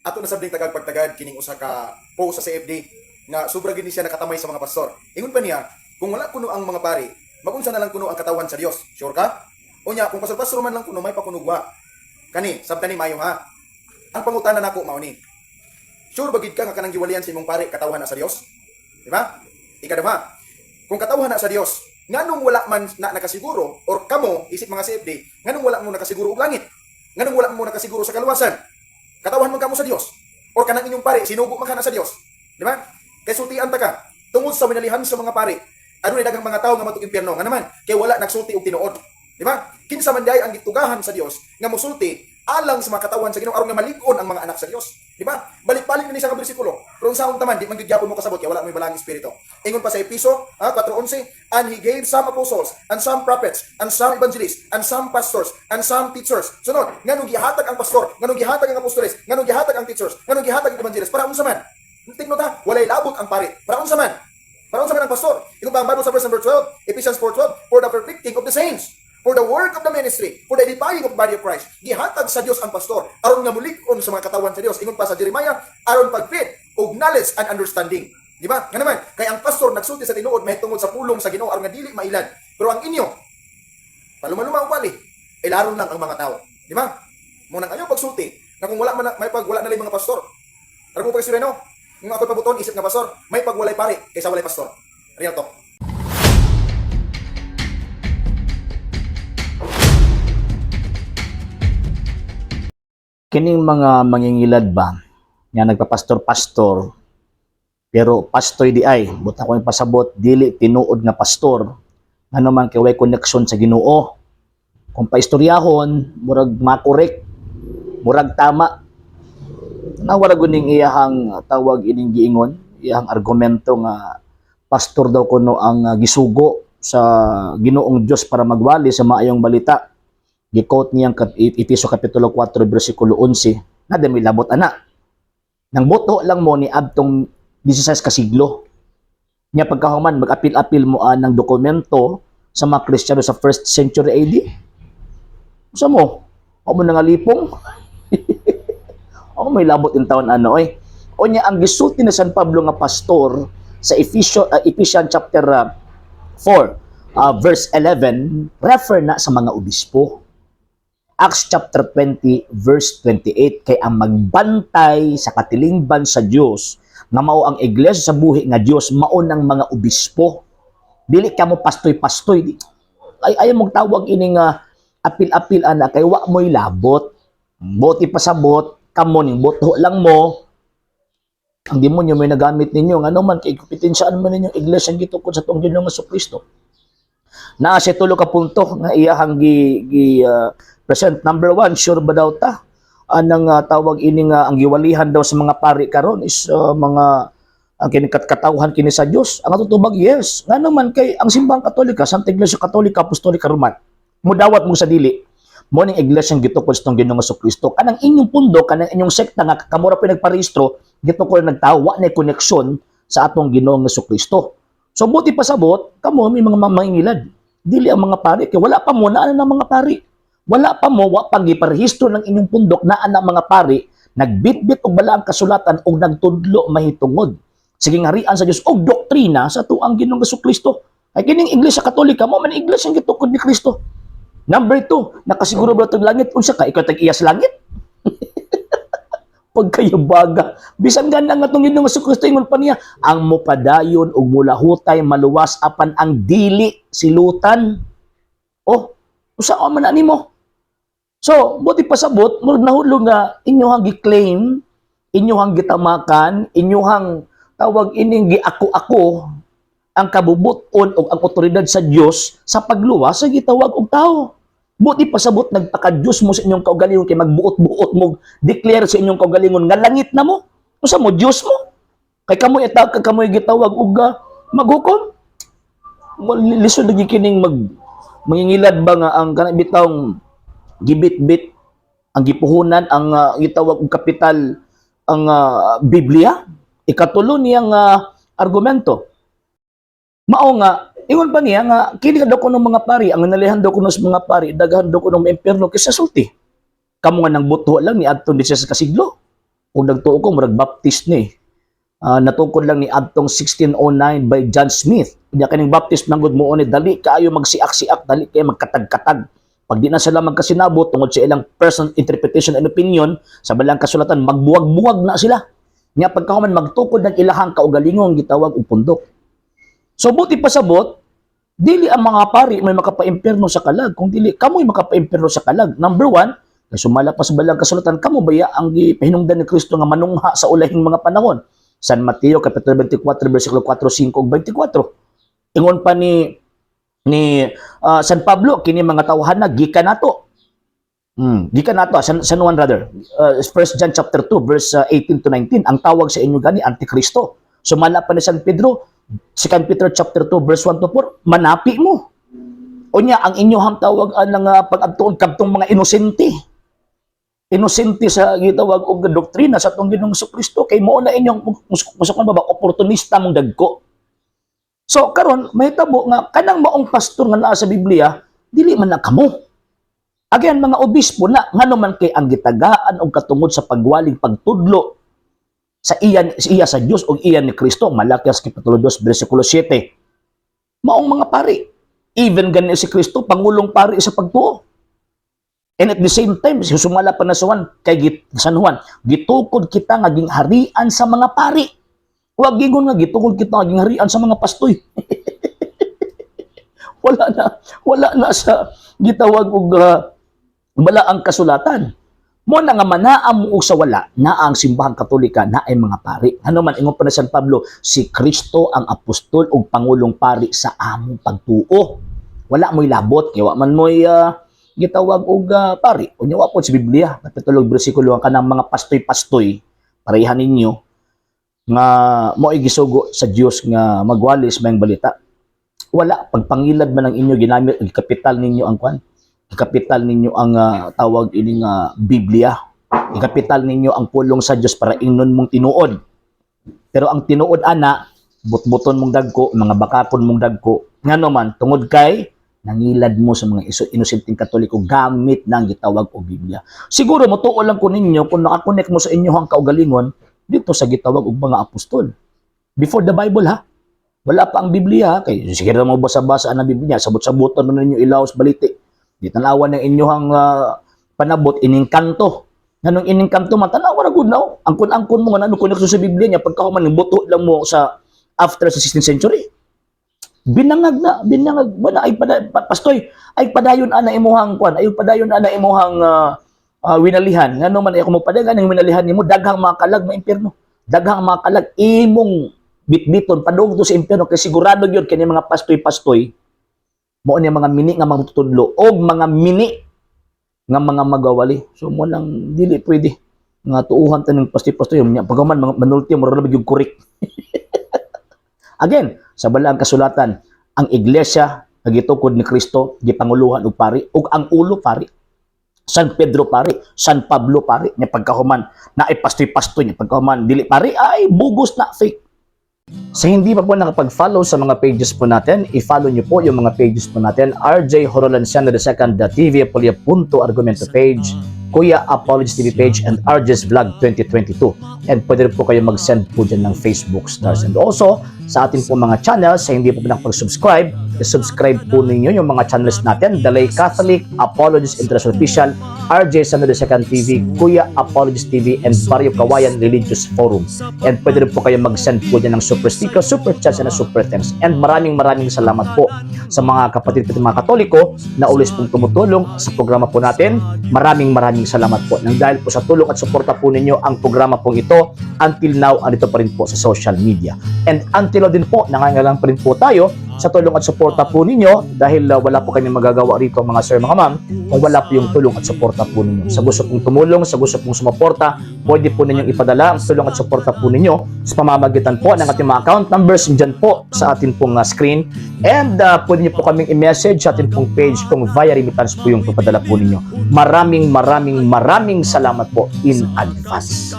Ato na sab ning tagag pagtagad kining usa ka post sa CFD nga sobra gid ni siya nakatamay sa mga pastor. Ingon pa niya, kung wala kuno ang mga pari, magunsa na lang kuno ang katawan sa Dios. Sure ka? Unya, kung pastor-pastor man lang kuno, may pakunugwa. Kani, sabta ni mayo ha. Ang pangutana nako mao ni. Sure ba gid ka nga kanang giwalian sa imong pari katawhan na sa Dios? Di ba? Ikaduha, kung katawhan na sa Dios, nganong wala man na nakasiguro or kamo isip mga CFD, nganong wala mo nakasiguro og langit? Nganong wala mo nakasiguro sa kaluwasan? Katawhan man kamo sa Dios. Or kanang inyong pare, sinugo man ka na sa Dios. Di ba? Kay sultian ta ka. Tungod sa winalihan sa mga pare, adunay daghang mga tawo nga matug impyerno. Nga naman, kay wala nagsulti og tinuod. Di ba? Kinsa man diay ang gitugahan sa Dios nga mosulti alang sa mga katawan sa Ginoo aron nga malig-on ang mga anak sa Dios. Di ba? Balik-balik na ni sa ka bersikulo. Pero unsaon taman di man gyud gyapon mo kasabot kay wala mo'y balaang espiritu. Ingon pa sa Episo 4:11, "And he gave some apostles and some prophets and some evangelists and some pastors and some teachers." Sunod, nganong gihatag ang pastor, nganong gihatag ang apostoles, nganong gihatag ang teachers, nganong gihatag ang evangelists, para unsa man? Take note ha, walay labot ang pari. Para unsa man? Para unsa man ang pastor? Ingon pa ang Bible sa verse number 12, Ephesians 4:12, "For the perfecting of the saints, for the work of the ministry, for the edifying of the body of Christ." Gihatag sa Dios ang pastor aron nga mulig-on sa mga katawan sa Dios. Ingon pa sa Jeremiah, aron pagfit og knowledge and understanding. Di ba? Nga naman, kay ang pastor nagsulti sa tinuod mahitungod sa pulong sa Ginoo aron nga dili mailad. Pero ang inyo, palumaluma og wali, ilaron lang ang mga tao. Di ba? Mo nang ayaw pagsulti na kung wala man may pag wala na lang mga pastor. Alam mo pag no? Kung ako'y pabuton, isip nga pastor, may pag walay pare kaysa walay pastor. Real talk. Kining mga mangingilad ba nga nagpapastor-pastor, pero pastoy di ay buta ko yung pasabot, dili tinuod nga pastor, ngano man kay way connection sa Ginoo. Kung paistoryahon, murag makorek, murag tama na wala guning iyahang tawag ining giingon, iyahang argumento nga pastor daw kuno ang gisugo sa Ginoong Dios para magwali sa maayong balita. Gi-quote niyang Efeso Kapitulo 4 versikulo 11 na dami labot ana. Nang boto lang mo ni adtong 16 ka siglo. Nya pagkahuman mag-apil-apil mo anang dokumento sa mga Kristiyano sa first century AD. Usa mo? Ako mo nangalipong? Ako may labot in taon ano oy. O nya ang gisulti ni San Pablo nga pastor sa Ephesians chapter 4 verse 11 refer na sa mga obispo. Acts chapter 20 verse 28, kay ang magbantay sa katilingban sa Dios nga mao ang iglesia sa buhi nga Dios mao ng mga obispo. Dili ka mo pastoy-pastoy. Ay ayaw mong tawag ining apil-apil ana kay wa mo'y labot. Boti pasabot kamo ning boto lang mo. Ang demonyo may nagamit ninyo, ngano man kay kompetensyahan man ninyong iglesia ang gitukod sa atong Ginoong Kristo. Naa siya tulo ka punto nga iyahang gi present. Number one, sure ba daw ta anang tawag ini nga ang giwalihan daw sa mga pari karon is mga ang kinikatkatawhan kini sa Dios? Ang atutubag, yes. Ngano man kay ang Simbahang Katolika, Santa Iglesia Katolika Apostolika Roman, mudawat mo sa dili mo ning iglesia ang gitukod sa Ginoong Kristo. Kanang inyong pundo, kanang inyong sekta nga kamura pa nagparehistro, gitukod nagtawa na koneksyon sa atong Ginoong Kristo. So buti pasabot kamo may mga mangingilad, dili ang mga pari, kay wala pa mo na ng mga pari. Wala pa mo, wa pa giparehistro ng inyong pundok naa na mga pari nagbitbit og balaang kasulatan og nagtudlo mahitungod sige ngarian sa Dios og doktrina sa tuang Ginoong Kristo. Ay kining Iglesia Katolika mo man iglesia ang gitukod ni Kristo. Number two, nakasiguro ba itong langit? Unsa ka? Ikaw tag-iya sa langit? Pagkayabaga. Bisan gana nga itong Ginoong Kristo, ingon pa niya, ang mupadayon ug mulahutay maluwas apan ang dili silutan. Oh, usa man ani mo? So, buti pasabot, murag nahulog nga inyuhang gi-claim, inyuhang gitamakan, inyuhang tawag ining giako-ako ang kabubuton o ang otoridad sa Dios sa pagluwas sa gitawag og tao. Buti pasabot nagpaka-Diyos mo sa inyong kaugalingon kay magbuot-buot mo declare sa inyong kaugalingon nga langit na mo. Usa mo, Diyos mo? Kay kamoy itag kamoy gitawag og maghukom. Lisod lagi kining mangingilad ba nga ang kanang bitawng gibit-bit ang gipuhunan ang gitawag og kapital ang Biblia. Ikatulo niyang argumento, mao nga ingon pa niya nga kini daw kuno mga pari, ang nalihan daw kuno sa mga pari, daghan daw kuno impierno kaysa sulti kamo nga nang buto lang ni adto ni siya sa kasiglo. Ug nagtuo ko murag Baptist ni. Natukod lang ni adtong 1609 by John Smith. Unya kaning Baptist man gud mo ni dali kaayo magsiak-siak, dali kaayo magkatag-katag. Pag di na sila magkasinabot tungod sa ilang personal interpretation and opinion sa balang kasulatan, magbuwag-buwag na sila. Nya pagkahuman magtukod ng ilahang kaugalingong gitawag og pundok. So buti pasabot, dili ang mga pari may makapaimpierno sa kalag, kung dili kamoy makapaimpierno sa kalag. Number one, kay sumala pa sa balang kasulatan, kamo baya ang gipahinungdan ni Kristo nga manungha sa ulahing mga panahon? San Mateo Kapitulo 24 versikulo 4, 5 ug 24. Ingon pa ni San Pablo, kini mga tawhan na gikan nato. Gikan nato San Juan rather. 1 John chapter 2 verse 18 to 19, ang tawag sa inyo gani antikristo. Sumala pa ni San Pedro, 2 Peter chapter 2 verse 1 to 4, manapi mo. Unya ang inyong tawag ang pag-adtuon kadtong mga inosente. Inosente sa gitawag og doktrina sa atong Ginoong Kristo kay mao na inyong musukon ba oportunista mong dagko. So karon mahitabo nga kanang maong pastor nga naa sa Biblia dili man na kamo. Again, mga obispo na ngano man kay ang gitagaan og katungod sa pagwaling pagtudlo sa iya sa Dios ug iya ni Kristo, Malakias kapitulo 2 bersikulo 7. Maong mga pari. Even gani si Kristo pangulong pari sa pagtuo. And at the same time, si sumala pa na sa Juan, kay San Juan, gitukod kita nga gingharian sa mga pari. Huwag gingon nga gitukod kita nga gingharian sa mga pastoy. Wala na sa gitawag og balaang kasulatan. Mo na nga manaam mo og sa wala, naa ang Simbahang Katolika na ay mga pari. Ano man ingon pa na San Pablo, si Kristo ang apostol ug pangulong pari sa among pagtuo. Wala mo'y labot, kay wa man mo'y gitawag og pari. Unya wa pod sa Biblia, kapitulo bersikulo ang kanang mga pastoy-pastoy, pareha ninyo nga mo'y gisugo sa Dios nga magwalis mayong balita. Wala pagpangilad man ang inyo ginamit og kapital ninyo ang kwan. Kapital ninyo ang tawag ini nga Biblia. Ikapital ninyo ang pulong sa Dios para ingnon mong tinuod. Pero ang tinuod ana, butbuton mong dagko, mga bakakon mong dagko. Ngano man tungod kay nangilad mo sa mga inosenteng Katoliko gamit ng gitawag og Biblia. Siguro motuo lang ko ninyo kung nakakonect mo sa inyohang kaugalingon dito sa gitawag og mga apostol. Before the Bible ha. Wala pa ang Biblia ha. Kay sige ra mo basa-basa ang Biblia, sabot-sabotan mo ninyo ilaws baliti. Di tanawan ng inyohang panabot ining kanto. Nganong ining kanto man tanawa ra gud na oh. Angkon-angkon mo nga ano connection sa Biblia niya pagkahuman buto lang mo sa after sa 16th century. Binangag na, binangag wala ay pastoy, ay padayon ana imuhang kwan, ay padayon ana imuhang winalihan. Ngano man ay ako mo padayon ang winalihan nimo, daghang mga kalag maimpierno. Daghang mga kalag imong bitbiton padung to sa impyerno kay sigurado gyud kini mga pastoy-pastoy mo ni mga mini nga mga tutudlo og mga mini nga mga magawali. So mo lang dili pwede nga tuuhan ta ng pastoy-pastoy nya pagkaman mga manulti mo ra gyud correct. Again, sa balaang kasulatan, ang iglesia nga gitukod ni Kristo gipanguluhan og pari ug ang ulo pari. San Pedro pari, San Pablo pari, nya pagkahuman na ay pastoy-pastoy, nya pagkahuman dili pari ay bugos na fake. Sa hindi pa po nakapag-follow sa mga pages po natin, i-follow nyo po yung mga pages po natin. RJ Horolanciano II, TV Apolia Punto Argumento page, Kuya Apologies TV page, and RJ's Vlog 2022. And pwede rin po kayo mag-send po dyan ng Facebook stars. And also, sa ating po mga channels, sa hindi po nakapag-subscribe, i-subscribe po ninyo yung mga channels natin. Dalay Catholic, Apologies International Official, RJ Sano II TV, Kuya Apologies TV, and Barrio Kawayan Religious Forum. And pwede rin po kayo mag-send po dyan ng super sticker, super chats, and super thanks. And maraming maraming salamat po sa mga kapatid po mga Katoliko na always pong tumutulong sa programa po natin. Maraming maraming salamat po. Nang dahil po sa tulong at suporta po ninyo ang programa pong ito, until now, andito pa rin po sa social media. And until now din po, nangangailangan pa rin po tayo sa tulong at suporta po ninyo dahil wala po kami magagawa rito, mga sir, mga ma'am, kung wala po yung tulong at suporta po ninyo. Sa gusto pong tumulong, sa gusto pong sumuporta, pwede po ninyong ipadala ang tulong at suporta po ninyo sa pamamagitan po ng ating mga account numbers dyan po sa ating pong screen. And pwede niyo po kaming i-message sa ating pong page kung via remittance po yung papadala po ninyo. Maraming maraming maraming salamat po in advance.